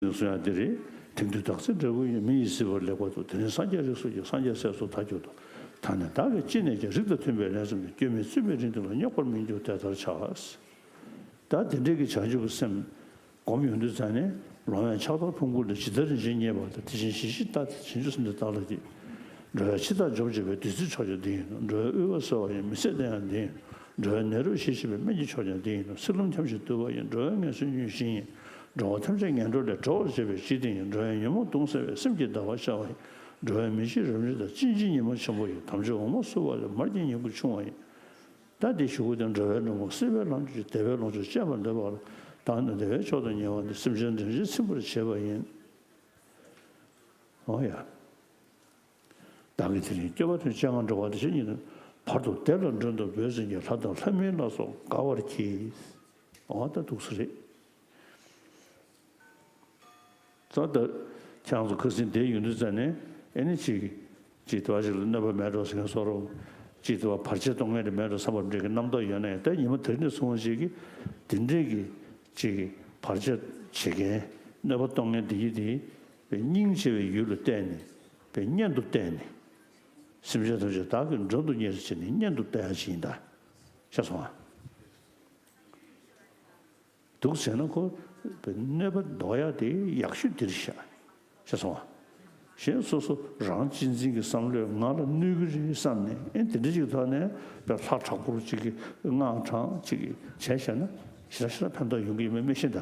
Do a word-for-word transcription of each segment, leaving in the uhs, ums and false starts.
གསུང་ཡག་འདི་རེད། དེང་དུས་བདག་འཛིན་འབྲས་བུ་ཡིས། མི་ཡི་སྲིད་པར་ལེགས་པར་ལྟ། དེ་རིང་སངས་རྒྱས་རིགས་སུ་སྐྱེས། སངས་རྒྱས་སྲས་སུ་ད་གྱུར་ཏོ། ད་ནི་བདག་གིས་ཅི་ནས་ཀྱང་། རིགས་དང་མཐུན་པའི་ལས་བསམས་ཏེ། སྐྱོན་མེད་བཙུན་མའི་རིགས་འདི་ལ། རྙོག་པར་མི་འགྱུར་དེ་ལྟར་བྱ། ད་དེ་འདྲའི་གི་བྱང་ཆུབ་ཀྱི་སེམས་སྒོམ་ཡོང་དུས་ཙང་ནས། ལོང་བས་ཕྱག་དར་ཕུང་པོ་ལས། ཇི་ལྟར་རིན་ཆེན་རྙེད་པ་ལྟར། དེ་བཞིན་གཞི་ཞིག་བལྟ་སྟེ། བྱང་ཆུབ་སེམས་དེ་བདག་ལ་སྐྱེས། འགྲོ་བའི་འཆི་བདག་འཇོམས་བྱེད་པའི། བདུད་རྩིའི་མཆོག་ཀྱང་འདི་ཡིན་ནོ། འགྲོ་བའི་དབུལ་བ་སེལ་བ་ཡི། མི་ཟད་གཏེར་ཡང་འདི་ཡིན་ནོ། འགྲོ་བའི་ནད་རབ་ཞི་བྱེད་པའི། སྨན་གྱི་མཆོག་ཀྱང་འདི་ཡིན་ནོ། སྲིད་ལམ་འཁྱམས་ཤིང་དུབ་པ་ཡི། འགྲོ་བའི་ངལ་གསོའི་མྱོས་བྱེད་ཡིན། འགྲོ་བ་ཐམས་ཅད་ངན་འགྲོ་ལས། སྒྲོལ་བར་བྱེད་པའི་འཇིག་རྟེན་ཡིན། འགྲོ་བའི་ཉོན་མོངས་གདུང་སེལ་བའི། སེམས་ཀྱི་ཟླ་བ་ཤར་བ་ཡིན། འགྲོ་བའི་མི་ཤེས་རབ་མཆོག་དང་། གཅིན་སྙིའི་ཉི་མ་ཆེན་པོ་ཡིན། དམ་ཆོས་འོ་མ་བསྲུབས་པ་ལས། མར་གྱི་ཉིང་ཁུ་ཕྱུང་བ་ཡིན། ད་འདི་གཞུག་གུ་དེ་འགྲོ་བའི་འགྲོ་ལམ་སྲིད་པའི་ལམ་གྱི། བདེ་བའི་ལོངས་སྤྱོད་སྤྱད་པར་འདོད་པ་ལ། བདག་ནི་བདེ་བའི་མཆོག་ཏུ་ཉེ་བ་འདི། སེམས་ཅན་དོན་ཆེན་ཚིམ་པར་བྱེད་པ་ཡིན། འོ་ཡ། བདག་གིས་དེ་རིང་སྐྱོབ་པ་དོན། སྤྱན་སྔར་འགྲོ་བ་འདི་ཕྱིར་བརྙེས་ནས། བར་དུ་བདེ་ལ་མགྲོན་དུ་བོས་ཟིན་གྱི། ལྷ་དང་ལྷ་མིན་ལ་སོགས་དགའ་བར་གྱིས། འོ་ད་འདུག་སེ་རེད། ཙང་ད་ཁྱེད་རང་ཚོ་ཁ་སང་བསྡད་ཡོང་དུས་ཙང་ནས། ཨེ་ནི་ཅིག་ཅིག་དེ་བ་ཞིག་ལ་གནོད་པ་མེད་འགྲོ་ཟེར་མཁན་བཟོ་འདྲ། ཅིག་དེ་བ་བར་ཆད་གཏོང་མཁན་དེ་མེད་འགྲོ་བསམ་པ་འདྲ་གི་རྣམ་རྟོག་ཡོད་ན་ཡང་། ད་ཉི་མ་དེ་ནས་བཟུང་བ་ཞིག་གིས་དེ་འདྲས་ཀྱི་ཅིག་བར་ཆད་བྱེད་མཁན། གནོད་པ་གཏོང་མཁན་དེ་ཡིན་དེ། པའི་སྙིང་རྗེ་བའི་ཡུལ་ལ་བལྟས་ནས། པའི་གཉེན་དུ་བལྟས་ནས། སེམས་ཅན་ཐམས་ཅད་བདག་གིས་མགྲོན་དུ་གཉེར་ཟེར་ནས་གཉེན་དུ་བལྟ་ཡག་ཅིག་ཡིན་ད། ཤེས་སོང་ཨ། འདུག་ཟེར་ན་ཁོ་པའི་གནོད་པ་ཟློག་ཡག་དེ་ཡག་ཤོས་འདིར་བཞག། ཤེས་སོང་ཨ། གཞན་སོ་སོ་རང་གཅེས་འཛིན་གྱི་བསམ་བློས་ང་ལ་གནོད་ཀྱི་རེད་བསམ་ནས། ཨེ་དེ་འདྲ་ཅིག་ཐོག་ནས་པའི་ལྷ་དྲག་པོར་ཅིག་གིས་དངངས་དྲགས་ཅིག་གིས་བྱས་བཞག་ན། ཞེ་དྲག་ཞེ་དྲག་ཕན་ཐོགས་ཡོང་གི་ཡོད་མེད་མི་ཤེས་ད།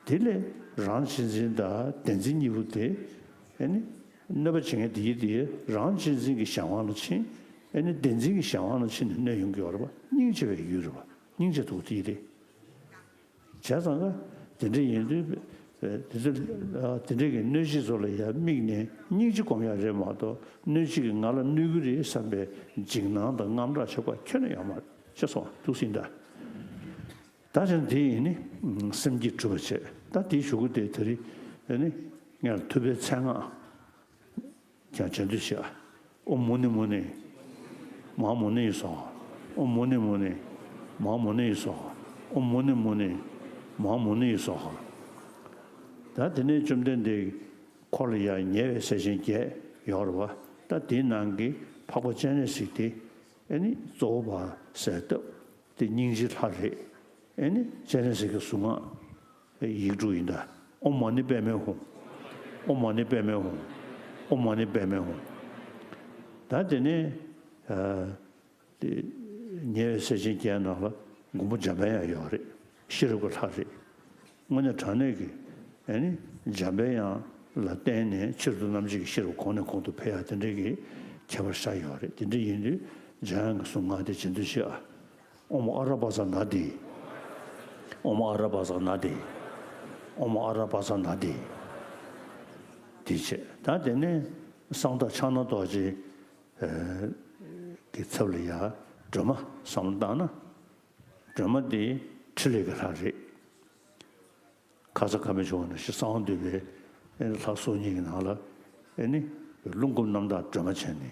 དེ་ལས་རང་གཅེས་འཛིན་དང་བདེན་འཛིན་གཉིས་པོ་དེ། ཨེ་ནི་གནོད་པ་བྱེད་མཁན་དེ་ཡིན་དེ། རང་གཅེས་འཛིན་གྱི་གཞན་དབང་ལ་ཕྱིན། ཨེ་ནི་བདེན་འཛིན་གྱི་གཞན་དབང་ལ་ཕྱིན་ནས་གནོད་ཡོང་གི་ཡོད་རེད་པ། སྙིང་རྗེ་བའི་ཡུལ་རེད་པ། སྙིང་རྗེ་ཐུགས་དེ་ཡིན་དེ། བྱས་ཙང་ཀ་དེ་འདྲ་ཡིན་དུས། དེ་ཚོ་དེ་འདྲ་གི་གནོད་བྱེད་ཚོ་ལ་ཡང་དམིགས་ནས་སྙིང་རྗེ་སྒོམ་ཡག་རེད་མ་གཏོགས། གནོད་བྱེད་ཀྱིས་ང་ལ་གནོད་ཀྱི་རེད་བསམ་པའི་འཇིགས་སྣང་དང་དངངས་སྐྲག་ཆགས་པ་ཁྱོན་ནས་ཡོད་མ་རེད། ཤེས་སོང་འདུག་ཟིན་ད། ད་ཅང་དེ་ཡིན་ནི། སེམས་བསྐྱེད་གྲུབ་པ་བྱས། ད་དེའི་གཞུག་གུ་དེ་དེ་རིང་ཨེ་ནི་སྔར་ཐུབ་པའི་མཚན་སྔགས་ཀྱང་སྦྱང་དུས་བྱས། ཨོཾ་མུ་ནེ་མུ་ནེ་མ་ཧཱ་མུ་ནེ་ཡེ་སྭཱ་ཧཱ། ཨོཾ་མུ་ནེ་མུ་ནེ་མ་ཧཱ་མུ་ནེ་ཡེ་སྭཱ་ཧཱ། ཨོཾ་མུ་ནེ་མུ་ནེ་མ་ཧཱ་མུ་ནེ་ཡེ་སྭཱ་ཧཱ། ད་དེ་ནས་བཅོམ་ལྡན་འདས་ཀྱི་འཁོར་ལ་ཡང་ཉེ་བའི་སྲས་ཆེན་བརྒྱད་ཡོད་རེད་པ། ད་དེའི་ནང་གི་འཕགས་པ་སྤྱན་རས་གཟིགས་དེ་ཨེ་ནི་གཙོ་བོ་བ་ཟེར་སྟབས། དེ་སྙིང་རྗེའི་ལྷ་རེད། ཨེ་ནི་སྤྱན་རས་གཟིགས་ཀྱི་གཟུངས་སྔགས་ཡིག་དྲུག་ཡིན་ད། ཨོཾ་མ་ཎི་པདྨེ་ཧཱུྃ། ཨོཾ་མ་ཎི་པདྨེ་ཧཱུྃ། ཨོཾ་མ་ཎི་པདྨེ་ཧཱུྃ། ད་དེ་ནས་ཨ་དེ་ཉེ་བའི་སྲས་ཆེན་བརྒྱད་ནང་ལ་མགོན་པོ་འཇམ་དཔལ་དབྱངས་ཡོད་རེད། ཤེས་རབ་ཀྱི་ལྷ་རེད། དངོས་གནས་དྲང་གནས་ཀྱི་ཨེ་ནི་འཇམ་དཔལ་དབྱངས་ལ་བརྟེན་ནས་ཕྱིར་དུ་རྣམ་འབྱེད་ཀྱི་ཤེས་རབ་གོང་ནས་གོང་དུ་འཕེལ་ཡག་དེ་འདྲའི་གི་ཁྱད་པར་ཤར་ཡོད་རེད། དེ་འདྲ་ཡིན་དུས་འཇམ་དབྱངས་ཀྱི་གཟུངས་སྔགས་དེ་སྦྱང་དུས་བྱས། ཨོཾ་ཨ་ར་པ་ཙ་ན་དྷཱིཿ། ཨོཾ་ཨ་ར་པ་ཙ་ན་དྷཱིཿ། ཨོཾ་ཨ་ར་པ་ཙ་ན་དྷཱིཿ། དེ་བྱས། ད་དེ་ནས་གསང་བདག་ཕྱག་ན་རྡོ་རྗེ་གི་ཚབ་ལ་ཡ་སྒྲོལ་མ་བསམ་བློ་བཏང་ན། སྒྲོལ་མ་དེ་ཕྲིན་ལས་ཀྱི་ལྷ་རེད། ཁ་སང་ཁ་མེད་བྱུང་བ་ནང་བཞིན་གསང་བ་འདུས་པའི་ཨེ་ནི་ལྷ་སོ་གཉིས་ཀྱི་ནང་ལ་ཨེ་ནི་རླུང་ཁམས་རྣམ་དག་སྒྲོལ་མ་བྱས་ནས།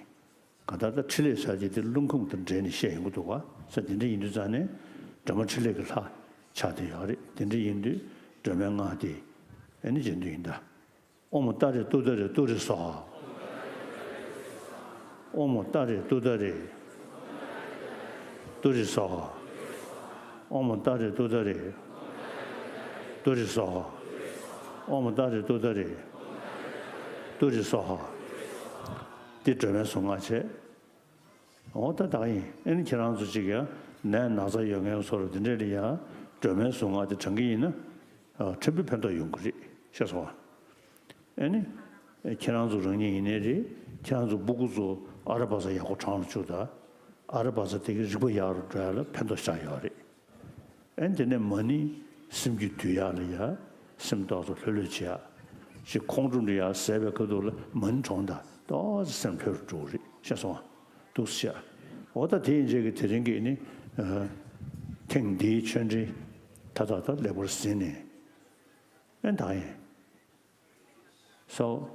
གང་ལྟར་ད་ཕྲིན་ལས་ཟེར་གྱི་དེ་རླུང་ཁམས་དང་འབྲེལ་ནས་བཤད་ཡོང་གི་འདུག་ག་ས། དེ་འདྲ་ཡིན་དུས་ཙང་ནས་སྒྲོལ་མ་ཕྲིན་ལས་ཀྱི་ལྷ་ཆགས་བསྡད་ཡོད་རེད། དེ་འདྲ་ཡིན་དུས་སྒྲོལ་མའི་སྔགས་དེ་ཨེ་ནི་སྦྱང་དུས་ཡིན་ད། ཨོཾ་ཏཱ་རེ་ཏུཏྟཱ་རེ་ཏུ་རེ་སྭཱ་ཧཱ། ཨོཾ་ཏཱ་རེ་ཏུཏྟཱ་རེ་ཏུ་རེ་སྭཱ་ཧཱ། ཨོཾ་ཏཱ་རེ་ཏུཏྟཱ་རེ་ཏུ་རེ་སྭཱ་ཧཱ། ཨོཾ་ཏཱ་རེ་ཏུཏྟཱ་རེ་ཏུ་རེ་སྭཱ་ཧཱ། འདི་སྒྲོལ་མའི་གཟུངས་སྔགས་བྱས། འོ་ད་ད་ཡིན། ཨེ་ནི་ཁྱེད་རང་ཚོ་གཅིག་ཡང་ནད་ན་ཚ་ཡོད་མཁན་ཚོར་འདི་འདྲ་ལ་ཡང་སྒྲོལ་མའི་གཟུངས་སྔགས་དེ་བགྲང་གི་ཡིན་ན། ཨ་ཕྲན་བུ་ཕན་ཐོགས་ཡོང་གི་རེད། ཤེས་སོང་ཨ། ཨེ་ནི་ཁྱེད་རང་ཚོ་རང་ཉིད་ཡིན་ནའི་རེད། ཁྱེད་རང་ཚོ་སྤུ་གུ་ཚོ་ཨ་ར་པ་ཙ་ཡག་པོ་བགྲང་རུ་བཅུག་ད། ཨ་ར་པ་ཙ་དེ་གི་རིག་པ་ཡག་རུ་འགྲོ་ཡ་ལ་ཕན་ཐོགས་ཤར་ཡོད་རེད། ཨེ་ནི་དེ་ནས་མ་ཎི་སེམས་རྒྱུད་འདུལ་ཡག་ལ་ཡ་སེམས་ཏོག་ཙམ་ལྷོད་ལྷོད་བྱེད་ཡག་ཅིག་ཁོང་ཁྲོ་འདྲ་ཡ་ཟད་པའི་སྐབས་དུ་ལ་མ་ཎི་བགྲངས་ད་ཏོག་ཙམ་སེམས་ལྷོད་རུ་འགྲོ་གི་རེད། ཤེས་སོང་ཨ། འདུག་སེ་བྱས། འོ་ད་དེ་ཡིན་རྗེས་ཀྱི་དེ་རིང་གི་ནི་ཨ་ཐེངས་འདིའི་ཆོས་འབྲེལ་ད་ད་ད་ལེགས་པར་ཟིན་ནས། ཨེ་ད་ཡིན། སོ།